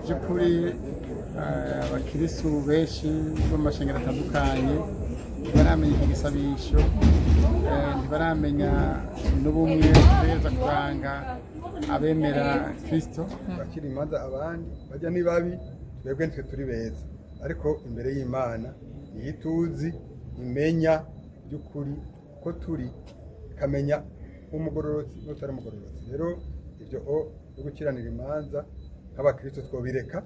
By'ukuri abakirisu benshi bo mu mashengero atandukanye ntibaramenya iki gisabisho, ntibaramenya n'ubumwe butegereza kuranga abemera Kristo. Bakira imanza abandi bajya ni babi, twebwe nitwe turi beza, ariko imbere y'Imana niyo ituzi, imenya by'ukuri ko turi, ikamenya umugororotsi n'utari umugororotsi. Rero ibyo byo gukiranira imanza nk'abakristo twobireka,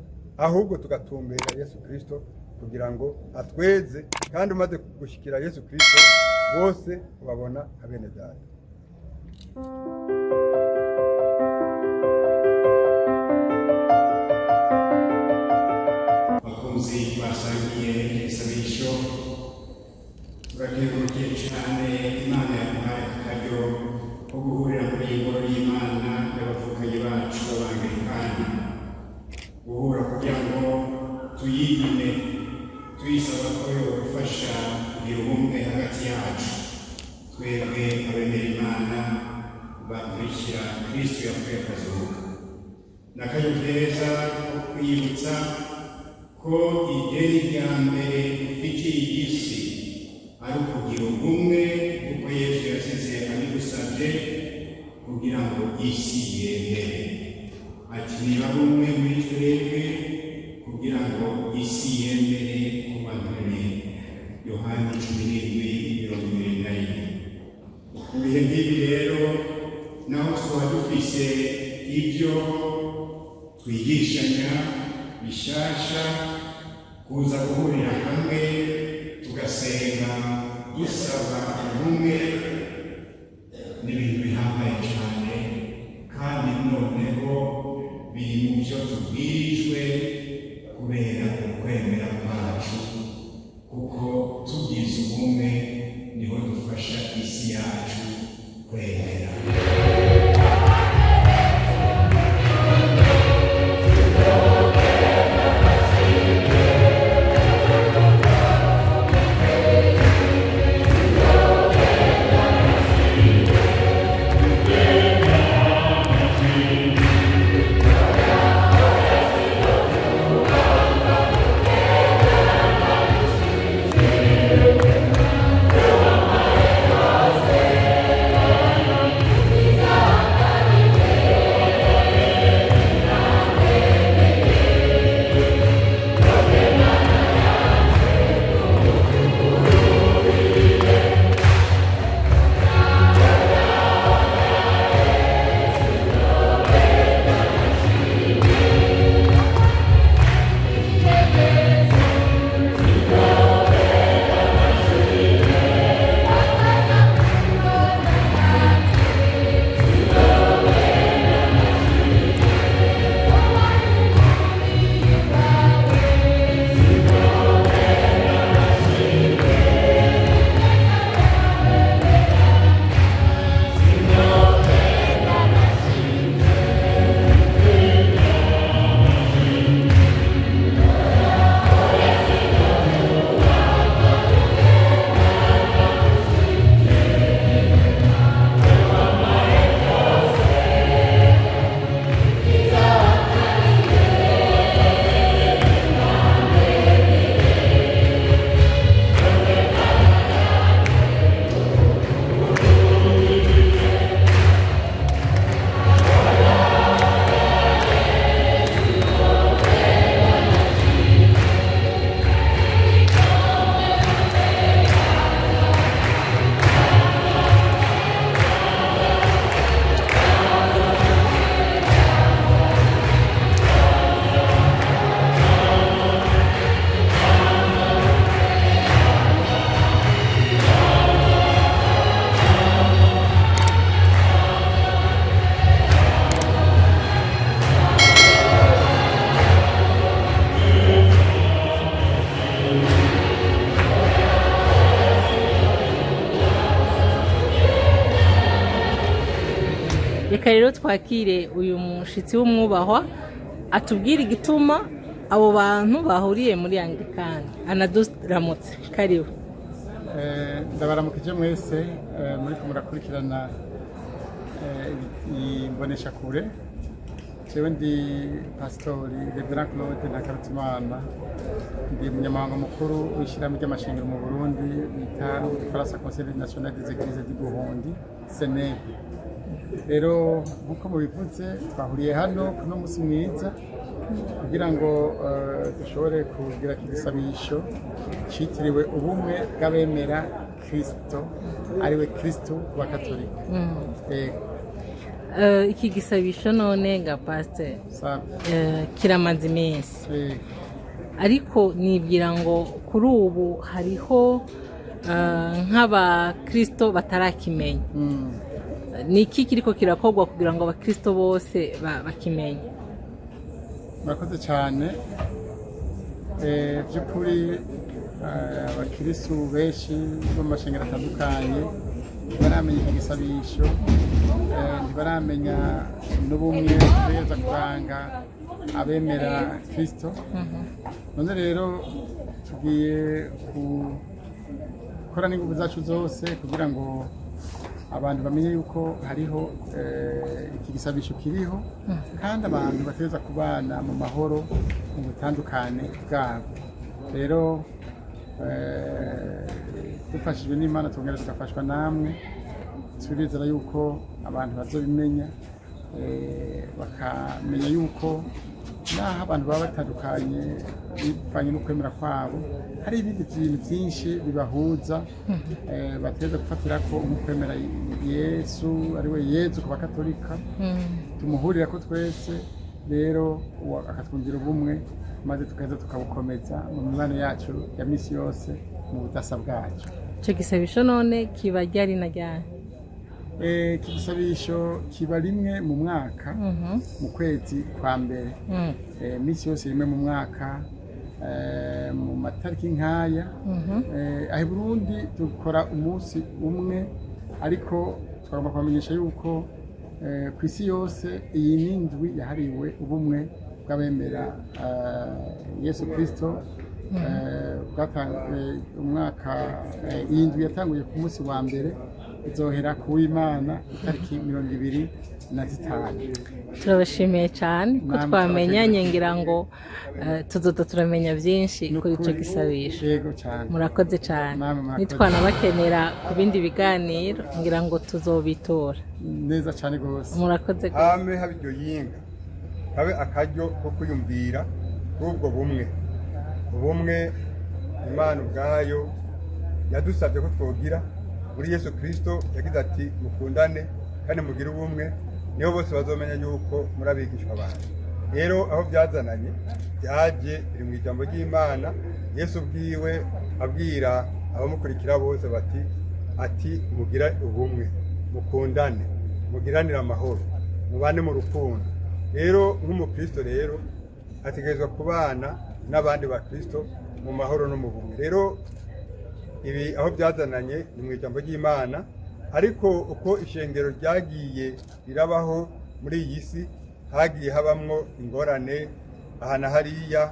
ahubwo tugatumbera Yesu Kristo kugira ngo atweze, kandi umaze gushyikira Yesu Kristo bose ubabona nka bene data. Bakunzi basangiye ibisabisho, turakengurukiye cyane Imana yaduhaye akaryo ko guhurira muri iyi ngoro y'Imana y'abavukanyi bacu b'Abangilikani, guhura kugira ngo tuyigime tuyisaba ko yodufasha kugira ubumwe hagati yacu, twebwe abemera Imana bakurikira Kristo yapfuye akazuka. Ni akaryo keza ko kwibutsa ko ideni rya mbere ufitiye iyi si ari ukugira ubumwe, kuko Yesu yasize abidusabye kugira ngo isi yemere, ati: "Niba bumwe muri twebwe kugira ngo isi yemere ko bantumye." Yohani 17:21. Mu bihe nk'ibi rero, naho twaba dufise ibyo twigishanya bishasha, kuza guhurira hamwe tugasenga dusaba ubumwe ni ibintu bihambaye cyane, kandi noneho biri mu byo tubwirijwe kubera ukwemera kwacu, kuko tugize ubumwe niho dufasha isi yacu kwemera. Reka rero twakire uyu mushitsi w'umwubahwa atubwire igituma abo bantu bahuriye muri Anglikani, anaduramutse. Karibu. Ndabaramukije mwese muriko murakurikirana imboneshakure. Jewe ndi Pasitori Reverend Claude Ntakarutimana, ndi umunyamabanga mukuru w'ishyirahamwe ry'amashengero mu Burundi bita mu Gifaransa Conseil National des Églises du Burundi, CNEB. Rero nk'uko mubivuze, twahuriye hano kuno munsi mwiza kugira ngo dushobore kugira iki gisabisho citiriwe ubumwe bw'abemera Kristo, ariwe Kristo ku Bakatolika. Yego. Iki gisabisho none ga pasiteri, Sabe. Kiramaze iminsi, Yego. ariko nibwira ngo kuri ubu hariho nk'abakristo batarakimenya. Ni iki kiriko kirakorwa kugira ngo abakristo bose bakimenye? Murakoze cyane. By'ukuri abakirisu benshi bo mu mashengero atandukanye ntibaramenya iki gisabisho, ntibaramenya n'ubumwe butegereza kuranga abemera Kristo. None rero tugiye gukora n'ingufu zacu zose kugira ngo abantu bamenye yuko hariho iki gisabisho kiriho, kandi abantu bategereza kubana mu mahoro mu butandukane bwabo. Rero dufashijwe n'Imana, tongera tugafashwa namwe, turizera yuko abantu bazobimenya, bakamenya yuko naho abantu baba batandukanye bivanye no kwemera kwabo, hari ibindi bintu byinshi bibahuza bategereza gufatira ko, nko kwemera Yesu, ariwe Yezu ku Bakatolika, tumuhurira ko twese. Rero uwo akatwungira ubumwe, maze tukaza tukabukomeza mu mibano yacu ya misi yose mu budasa bwacu. Icyo gisabisho none kiba ryari na ryari? Iki gisabisho kiba rimwe mu mwaka, mu kwezi kwa mbere. Misi yose rimwe mu mwaka, mu matariki nk'aya. Aho i Burundi dukora umunsi umwe, ariko twagomba kubamenyesha yuko ku isi yose iyi ni indwi yahariwe ubumwe bw'abemera Yesu Kristo. Umwaka iyi ndwi yatanguye ku munsi wa mbere, izohera ku w'Imana itariki 25. Turabashimiye cyane ko Namwe. twamenyanye. Ngira ngo tuzoza turamenya byinshi kuri icyo gisabisho. Yego cyane. Murakoze cyane. Namwe murakoze. Nitwanabakenera ku bindi biganiro, ngira ngo tuzobitora. Neza cyane rwose. Murakoze rwose. Hame haba iryo yinga, kabe akaryo ko kwiyumvira kuri ubwo bumwe, ubumwe Imana ubwayo yadusabye ko twogira muri Yesu Kirisito. Yagize ati: "Mukundane kandi mugire ubumwe, niho bose bazomenya yuko muri abigishwa banjye." Rero aho byazananye, byaje biri mu ijambo ry'Imana. Yesu ubwiwe abwira abamukurikira bose bati ati: "Mugire ubumwe, mukundane, mugiranire amahoro, mubane mu rukundo." Rero nk'umukristo rero ategerezwa kubana n'abandi bakristo mu mahoro no mu bumwe. Rero ibi aho byazananye ni mu ijambo ry'Imana, ariko uko ishengero ryagiye rirabaho muri iyi si, hagiye habamwo ingorane aha na hariya,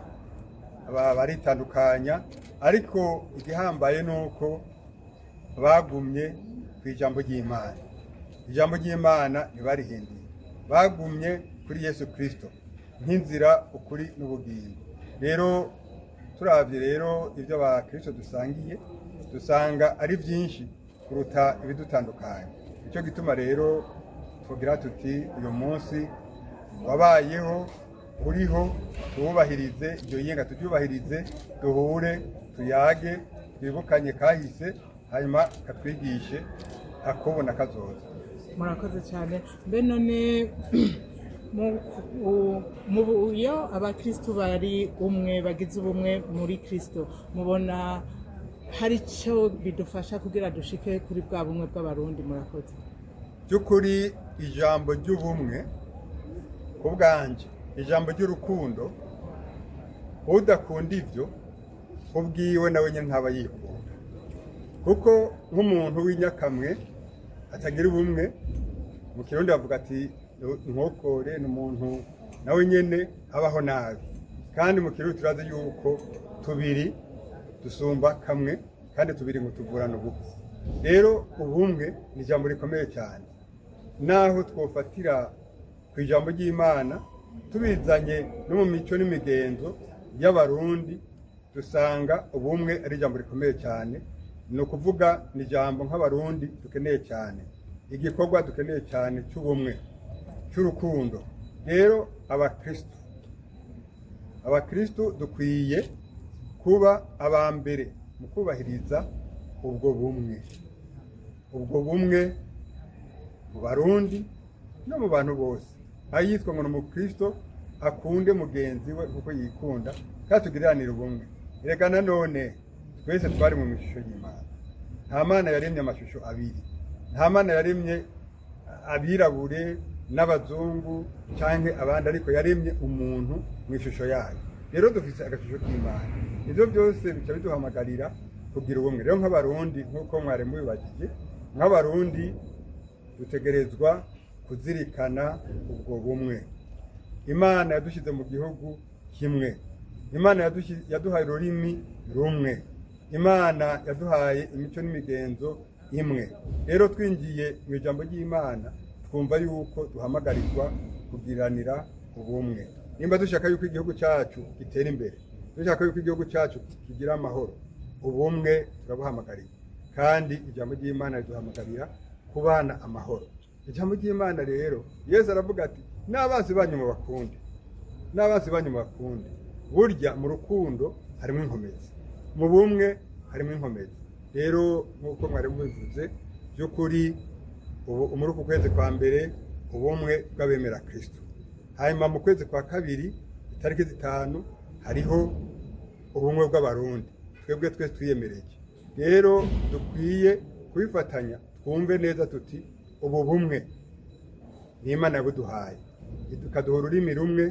baritandukanya, ariko igihambaye ni uko bagumye ku ijambo ry'Imana. Ijambo ry'Imana ntibarihinduye, bagumye kuri Yesu Kirisito nk'inzira, ukuri n'ubugingo. Rero turavye rero ibyo abakristo dusangiye, dusanga ari byinshi kuruta ibidutandukanye. Nicyo gituma rero tugira tuti: uyu munsi wabayeho, uriho, tuwubahirize, iryo yinga turyubahirize, duhure, tuyage, twibukanye kahise, hanyuma katwigishe akubona kazoza. Murakoze cyane. Mbe none iyo abakristo bari umwe, bagize ubumwe muri Kristo, mubona hari icyo bidufasha kugira dushike kuri bwa bumwe bw'Abarundi? Murakoze. By'ukuri ijambo ry'ubumwe, ku bwanjye, ijambo ry'urukundo, udakunda ibyo ubwiwe nawe nyine ntaba yikunda, kuko nk'umuntu w'inyakamwe atagira ubumwe, mu Kirundi bavuga ati inkokore, ni umuntu nawe nyine abaho nabi. Kandi mu Kirundi turazi yuko tubiri dusumba kamwe, kandi tubiri ngo tuvurane ubupfu. Rero ubumwe ni ijambo rikomeye cyane, naho twofatira ku ijambo ry'Imana. Tubizanye no mu mico n'imigenzo y'Abarundi, dusanga ubumwe ari ijambo rikomeye cyane. Ni ukuvuga ni ijambo nk'Abarundi dukeneye cyane, igikorwa dukeneye cyane cy'ubumwe, cy'urukundo. Rero abakristu dukwiye kuba aba mbere mu kubahiriza ubwo bumwe, ubwo bumwe mu Barundi no mu bantu bose. Ayitwa ngo ni umukristo akunde mugenzi we kuko yikunda, kandi tugiriranire ubumwe. Erega nanone twese twari mu mishusho y'Imana. Nta Mana yaremye amashusho abiri, nta Mana yaremye abirabure n'abazungu canke abandi, ariko yaremye umuntu mu ishusho yayo. Rero dufise agashusho k'Imana. Ivyo byose bica biduhamagarira kugira ubumwe. Rero nk'Abarundi, nk'uko mwari mubibajije, nk'Abarundi dutegerezwa kuzirikana ubwo bumwe. Imana yadushyize mu gihugu kimwe, Imana yaduhaye ururimi rumwe, Imana yaduhaye imico n'imigenzo imwe. Rero twinjiye mu ijambo ry'Imana, twumva yuko duhamagarirwa kugiranira ubumwe. Nimba dushaka yuko igihugu cyacu gitera imbere, dushaka yuko igihugu cyacu kigira amahoro, ubumwe turabuhamagariye. Kandi ijambo ry'Imana riduhamagarira kubana amahoro. Ijambo ry'Imana rero, Yesu aravuga ati: "N'abansi banyu mubakunde, n'abansi banyu mubakunde." Burya mu rukundo harimo inkomezi, mu bumwe harimo inkomezi. Rero nk'uko mwari mubivuze, by'ukuri ubu muri uku kwezi kwa mbere ubumwe bw'abemera Kristo, hanyuma mu kwezi kwa kabiri itariki 5 hariho ubumwe bw'Abarundi. Twebwe twese twiyemereye rero dukwiye kubifatanya, twumve neza tuti ubu bumwe ni Imana yabuduhaye, ikaduha ururimi rumwe,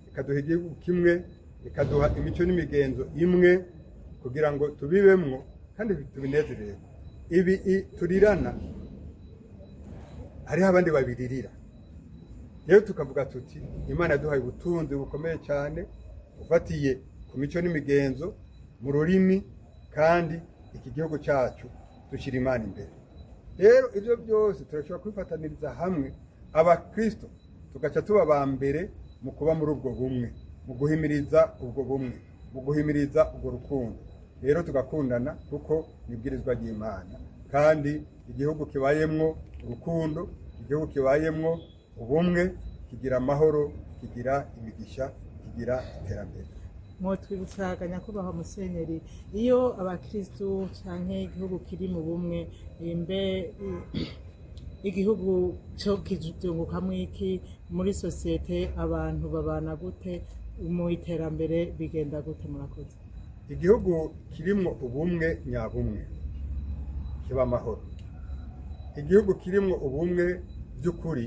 ikaduha igihugu kimwe, ikaduha imico n'imigenzo imwe, kugira ngo tubibemwo kandi tubinezererwe. Ibi turirana, hariho abandi babiririra. Rero tukavuga tuti Imana yaduhaye ubutunzi bukomeye cyane ufatiye ku mico n'imigenzo, mu rurimi, kandi iki gihugu cyacu dushyira Imana imbere. Rero ibyo byose turashobora kubifataniriza hamwe, abakristo tugaca tuba ba mbere mu kuba muri ubwo bumwe, mu guhimiriza ubwo bumwe, mu guhimiriza ubwo rukundo. Rero tugakundana kuko ni ibwirizwa ry'Imana. Kandi igihugu kibayemwo urukundo, igihugu kibayemwo ubumwe, kigira amahoro, kigira imigisha, kigira iterambere. Mwotwibutsa, nyakubahwa musenyeri, iyo abakristu canke igihugu kiri mu bumwe, mbe igihugu cyo kivyungukamwo iki? Muri sosiyete abantu babana gute? Mu iterambere bigenda gute? Murakoze. Igihugu kirimwo ubumwe nyabumwe kiba amahoro. Igihugu kirimwo ubumwe by'ukuri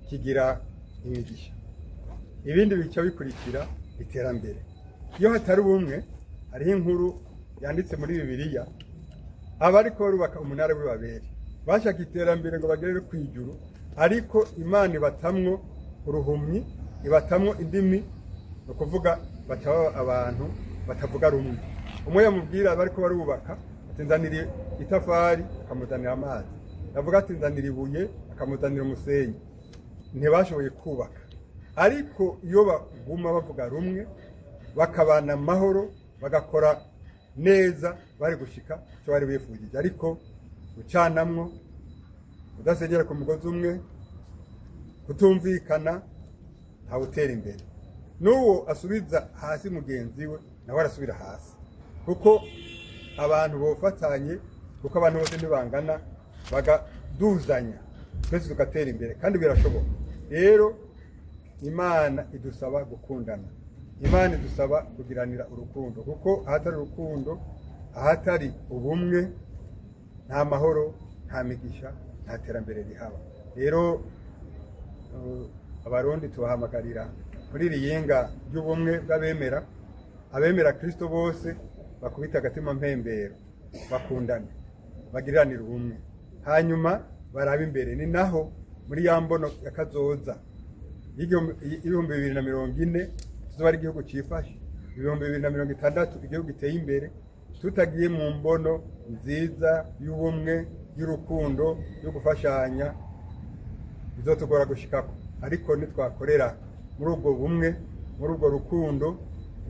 kigira imigisha, ibindi bica bikurikira iterambere. Iyo hatari ubumwe, hariho inkuru yanditse muri Bibiliya, abariko barubaka umunara w'Ibaberi bashaka iterambere ngo bagere ku ijuru, ariko Imana ibatamwo uruhumyi, ibatamwo indimi, ni ukuvuga baca baba abantu batavuga rumwe. Umwe yamubwira bariko barubaka ati: "Nzanira itafari," akamuzanira amazi. Yavuga ati: "Nzanira ibuye," akamuzanira umusenyi. Ntibashoboye kubaka. Ariko iyo baguma bavuga rumwe, bakabana amahoro, bagakora neza, bari gushika icyo bari bifujije. Ariko gucanamwo, kudasengera ku mugozi umwe, kutumvikana, ntawutera imbere. N'uwo asubiza hasi mugenzi we nawe arasubira hasi, kuko abantu bofatanye, kuko abantu bose ntibangana, bagaduzanya, twese tugatera imbere, kandi birashoboka. Rero Imana idusaba gukundana, Imana idusaba kugiranira urukundo, kuko ahatari urukundo, ahatari ubumwe, nta mahoro, nta migisha, nta terambere rihaba. Rero Abarundi tubahamagarira muri iri yinga ry'ubumwe bw'abemera, abemera Kristo bose bakubita agatima mpembero, bakundane, bagiriranire ubumwe, hanyuma barabe imbere. Ni naho muri ya mbono ya kazoza y'2040 tuzoba ari igihugu cifashe, 2060 igihugu giteye imbere. Tutagiye mu mbono nziza y'ubumwe, y'urukundo, yo gufashanya, bizotugora gushikako. Ariko nitwakorera Muri ubwo bumwe, muri ubwo rukundo,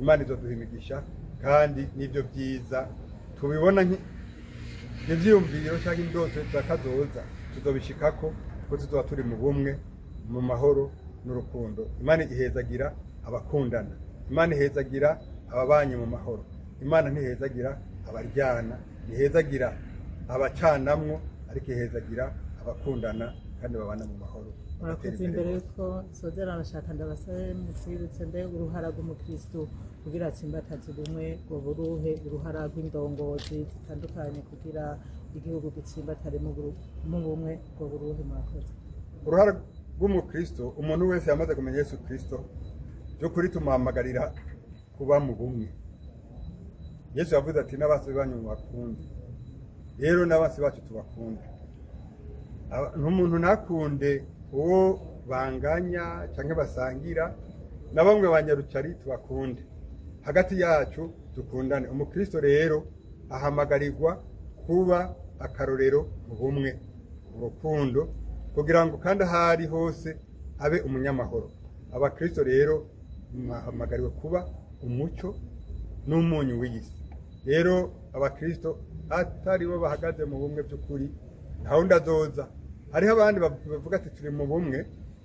Imana izoduha imigisha, kandi n'ibyo byiza tubibona nk'ivyiyumviro cyangwa indoto za kazoza tuzobishikako, kuko tuzoba turi mu bumwe, mu mahoro n'urukundo. Imana ihezagira abakundana, Imana ihezagira ababanye mu mahoro. Imana ntihezagira abaryana, ntihezagira abacanamwo, ariko ihezagira abakundana kandi babana mu mahoro, bagatera Murakoze. imbere Imbere bose. yuko nsozera, arashaka ndabasabe mutwibutse mbe uruhara rw'umukristo kugira atsimbataze ubumwe ngo buruhe, uruhara rw'indongozi zitandukanye kugira igihugu gitsimbatare mu bumwe ngo buruhe. Murakoze. Uruhara rw'umukristo, umuntu wese yamaze kumenya Yesu Kristo, by'ukuri tumuhamagarira kuba mu bumwe. Yesu yavuze ati: "N'abasi banyu mubakunde." Rero n'abasi bacu tubakunde. Umuntu ntakunde uwo banganya cyangwa basangira na bamwe banyarucari, tubakunde, hagati yacu dukundane. Umukristo rero ahamagarirwa kuba akarorero mu bumwe, mu rukundo, kugira ngo kandi aho ari hose abe umunyamahoro. Abakristo rero bahamagariwe kuba umucyo n'umunyu w'iyi si. Rero abakristo atari bo bahagaze mu bumwe by'ukuri, nta wundi azoza. Hariho abandi bavuga ati: "Turi mu bumwe,"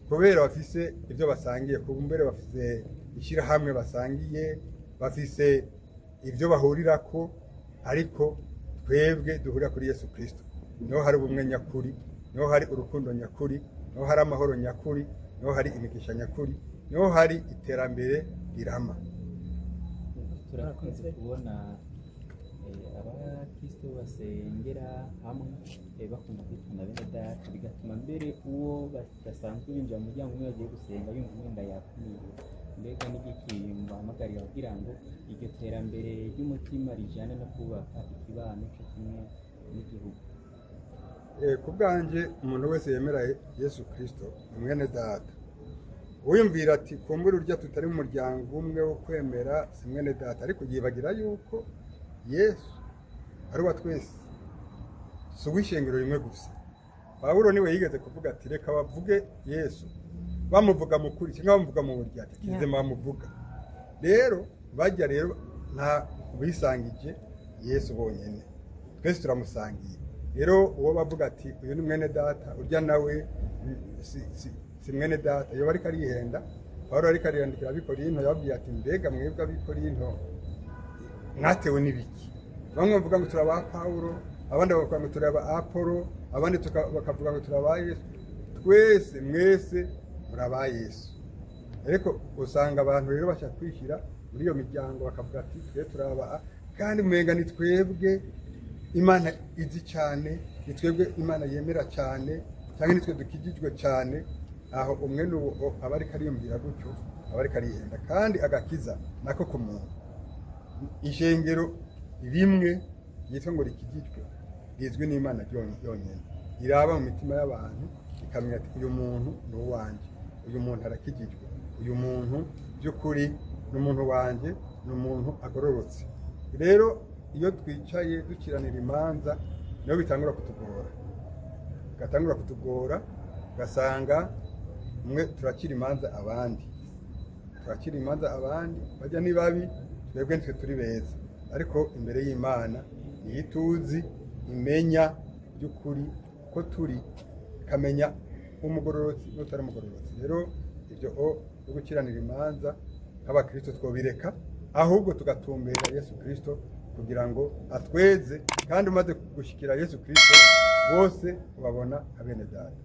kubera bafise ibyo basangiye, kumbere bafise ishyirahamwe basangiye, bafise ibyo bahurirako. Ariko twebwe duhurira kuri Yesu Kristo, niho hari ubumwe nyakuri, niho hari urukundo nyakuri, niho hari amahoro nyakuri, niho hari imigisha nyakuri, niho hari iterambere rirama. Turakunze kubona abakristo basengera hamwe, bakunda kwitana bene data, bigatuma mbere uwo basanzwe binjira mu muryango umwe bagiye gusenga yumva umwenda yakumiriwe. Mbega n'igiki mubahamagarira kugira ngo iryo terambere ry'umutima rijane no kubaka ikibano cyo kimwe n'igihugu? Ku bwanjye, umuntu wese yemera Yesu Kristo ni mwene data. Wiyumvira ati: "Kumbura urya tutari mu muryango umwe wo kwemera si mwene data," ariko yibagira yuko Yesu ari uwa twese, si uw'ishengero rimwe gusa. Pawulo niwe yigeze kuvuga ati: "Reka bavuge Yesu, bamuvuga mu kuri cyangwa bamuvuga mu buryarya, kizima bamuvuga." Rero bajya rero nta bisangije Yesu bonyine, twese turamusangiye. Rero uwo bavuga ati: "Uyu ni mwene data, urya nawe si mwene data," iyo bariko arihenda. Pawulo ariko ariyandikira ab'Ikorinto, yababwiye ati: "Mbega mwebwe ab'Ikorinto mwatewe n'ibiki? Bamwe bavuga ngo turi aba Pawulo, abandi bakavuga ngo turi aba Apolo, abandi bakavuga ngo turi aba Yesu. Twese, mwese muri aba Yesu." Ariko usanga abantu rero bashaka kwishyira muri iyo miryango, bakavuga ati: "Twe turi aba A," kandi umenga ni twebwe Imana izi cyane, ni twebwe Imana yemera cyane, cyangwa nitwe dukijijwe cyane. Aho umwe n'uwo aba ariko ariyumvira gutyo, aba ariko arihenda. Kandi agakiza nako ku muntu, ishengero rimwe ryitwa ngo rikijijwe rizwi n'Imana yonyene, iraba mu mitima y'abantu ikamenya ati: "Uyu muntu ni uwanjye, uyu muntu arakijijwe, uyu muntu by'ukuri ni umuntu wanjye, ni umuntu agororotse." Rero iyo twicaye dukiranira imanza, niho bitangura kutugora, bigatangura kutugora, ugasanga umwe turakira imanza abandi, turakira imanza abandi, bajya ni babi, twebwe nitwe turi beza. Ariko imbere y'Imana niyo ituzi, imenya by'ukuri ko turi, ikamenya umugororotsi n'utari umugororotsi. Rero ibyo byo gukiranira imanza, nk'abakristo twobireka, ahubwo tugatumbera Yesu Kristo kugira ngo atweze. Kandi umaze gushikira Yesu Kristo, bose ubabona nka bene data.